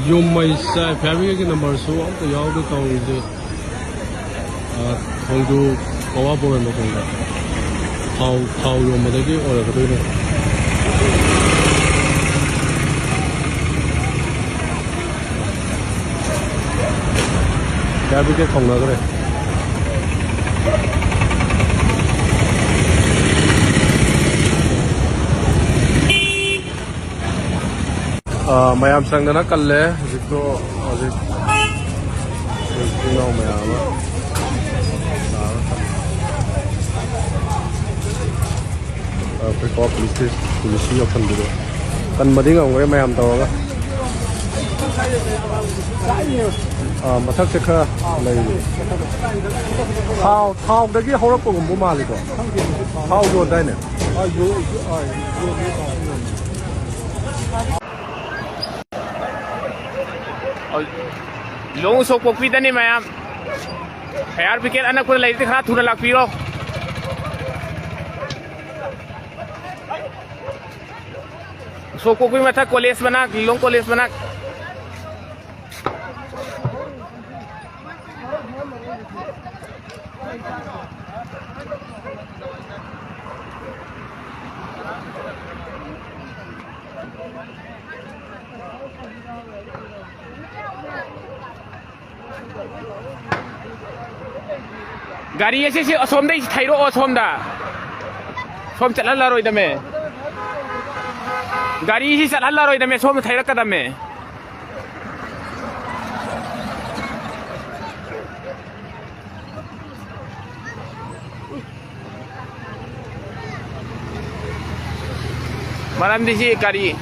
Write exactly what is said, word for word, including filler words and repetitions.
ꯌꯨꯝ ꯃꯩ ꯆꯥꯏ꯫ ꯐꯤꯌꯥꯔꯕꯤꯒꯤ ꯅꯝꯕꯔꯁꯨ ꯑꯝꯇ ꯌꯥꯎꯗꯦ ꯇꯧꯔꯤꯁꯦ꯫ ꯑ, ꯊꯣꯡꯖꯨ ꯄꯋꯥ ꯄꯣꯔꯣꯟ ꯃꯈꯣꯡꯗ ꯊꯥꯎ, ꯊꯥꯎ ꯌꯣꯟꯕꯗꯒꯤ ꯑꯣꯏꯔꯛꯀꯗꯣꯏꯅꯦ꯫ ꯐꯤꯌꯥꯔꯕꯤꯒꯦ ꯊꯣꯡꯅꯈ꯭ꯔꯦ꯫ ꯑ, ꯃꯌꯥꯝ ꯆꯪꯗꯅ ꯀꯜꯂꯦ ꯍꯧꯖꯤꯛꯇꯣ꯫ ꯍꯧꯖꯤꯛ ꯏꯆꯤꯟ ꯏꯅꯥꯎ ꯃꯌꯥꯝ ꯑꯃ ꯂꯥꯛꯑꯒ ꯀꯜꯂꯦ꯫ ꯑ, ꯑꯩꯈꯣꯏ ꯀꯣ ꯄꯨꯂꯤꯁꯀꯤ, ꯄꯨꯂꯤꯁꯀꯤ ꯌꯧꯁꯟꯕꯤꯗꯣ ꯀꯟꯕꯗꯤ ꯉꯝꯈ꯭ꯔꯦ ꯃꯌꯥꯝ ꯇꯧꯔꯒ꯫ ꯑ, ꯃꯊꯛꯁꯦ ꯈꯔ ꯂꯩꯔꯤ꯫ ꯊꯥꯎ, ꯊꯥꯎꯗꯒꯤ ꯍꯧꯔꯛꯄꯒꯨꯝꯕ ꯃꯥꯜꯂꯤꯀꯣ꯫ ꯊꯥꯎ ꯌꯣꯟꯗꯥꯏꯅꯦ? ꯂꯤꯂꯣꯡ ꯎꯁꯣꯞ ꯀꯣꯛꯄꯤꯗꯅꯤ ꯃꯌꯥꯝ꯫ ꯐꯥꯌꯔ ꯕ꯭ꯔꯤꯒꯦꯗ ꯑꯅꯛꯄꯗ ꯂꯩꯔꯗꯤ ꯈꯔ ꯊꯨꯅ ꯂꯥꯛꯄꯤꯔꯣ꯫ ꯎꯁꯣꯞ ꯀꯣꯛꯄꯤ ꯃꯊꯛ ꯀꯣꯂꯦꯖ ꯃꯅꯥꯛ, ꯂꯤꯂꯣꯡ ꯀꯣꯂꯦꯖ ꯃꯅꯥꯛ꯫ ꯒꯥꯔꯤ ꯑꯁꯤꯁꯤ ꯑꯁꯣꯝꯗꯩ ꯊꯩꯔꯛꯑꯣ, ꯁꯣꯝꯗ꯫ ꯁꯣꯝ ꯆꯠꯍꯜꯂꯔꯣꯏꯗꯃꯦ꯫ ꯒꯥꯔꯤꯁꯤ ꯆꯠꯍꯜꯂꯔꯣꯏꯗꯃꯦ, ꯁꯣꯝꯗ ꯊꯩꯔꯛꯀꯗꯃꯦ꯫ ꯃꯔꯝꯗꯤ ꯁꯤ ꯒꯥꯔꯤ